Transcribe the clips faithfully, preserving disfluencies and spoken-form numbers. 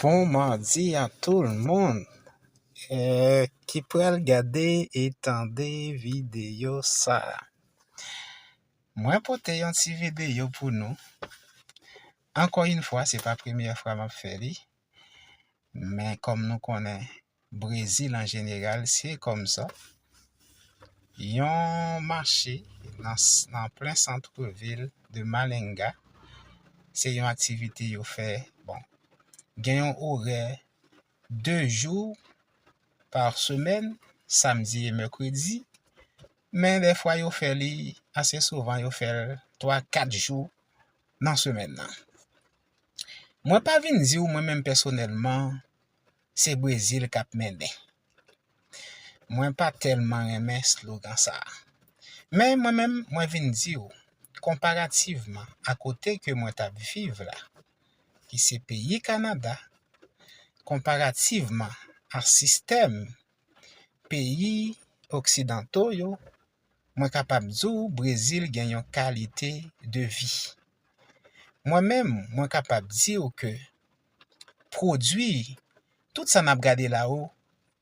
Bon madi a tout moun, eh, ki pral gade e tande videyo sa. Mwen pote yon ti videyo pou nou. Ankò yon fwa, se pa premyè fwa m ap fè li. Men kòm nou konnen, Brezil an jeneral, se kòmsa. Yon mache nan, nan plen sant vil de Malenga. Se yon aktivite yo fè. Bon, gen yon orè de jou pa semèn, samdi e mèkredi. Men dèfwa yo fè li ase souvan, yo fè l twa, kat jou nan semèn nan. Mwen pa vin di w mwen menm pèsonèlman, se Brezil k ap mennen. Mwen pa tèlman renmen slogan sa a. Men mwen menm, mwen vin di w, konparativman a kote ke mwen t ap viv la, ki se peyi Kanada, konparativman a sistèm peyi oksidanto yo, mwen kapab di w Brezil gen yon kalite de vi. Mwen menm, mwen kapab di w ke pwodui, tout sa n ap gade la yo,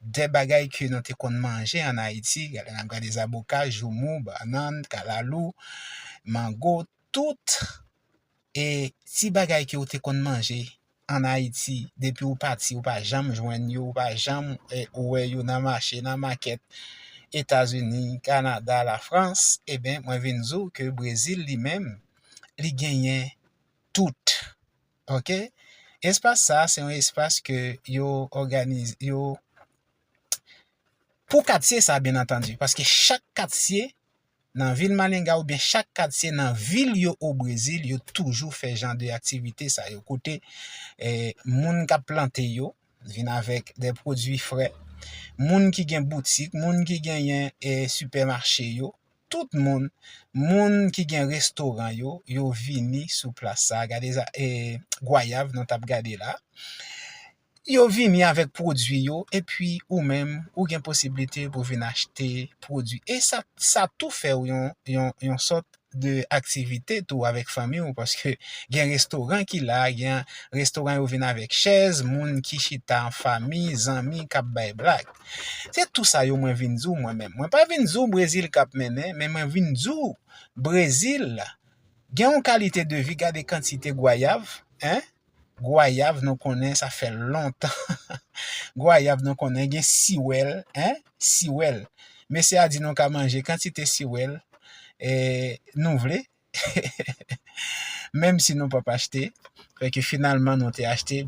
de bagay ke nou te konn manje ann Ayiti, gade, n ap gade zaboka, joumou, bannann, kalalou, mango, tout e ti bagay ke w te konn manje ann Ayiti, depi w pati, ou pa janm jwenn yo, ou pa janm, eh, wè yo nan mache, nan makèt Etazini, Kanada, Lafrans, eben, mwen vin di w ke Brezil li menm, li genyen tout. Oke? Espas sa, se yon espas ke yo òganize, yo, pou katye sa, byen antandi, paske chak katye nan vil Malenga oubyen chak katye nan vil yo o Brezil, yo toujou fè jan de aktivite sa yo. Kote, eh, moun k ap plante yo vin avèk de pwodui frè. Moun ki gen boutik, moun ki genyen, eh, sipèmache yo, tout moun, moun ki gen restoran yo, yo vini sou plas sa. Gade sa, eh, gwayav nou t ap gade la. Yo vini avèk pwodui yo, epi ou menm, ou gen posiblite pou vin achte pwodui. E sa, sa tou fè w yon, yon, yon sòt de aktivite tou avèk fanmi w, paske gen restoran ki la, gen restoran yo vin avèk chèz, moun ki chita an fanmi, zanmi k ap bay blag. Se tou sa yo mwen vin di w mwen menm. Mwen pa vin di w Brezil k ap mennen, men mwen vin di w Brezil gen yon kalite de vi, gade kantite gwayav, en? Gwayav, nou konnen, sa fè lontan. Gwayav, nou konnen, gen siwèl, en? Siwèl. Mesye a di nou ka manje kantite siwèl, eh, nou vle. Menm si nou p ap achte, fè ke finalman nou te achte,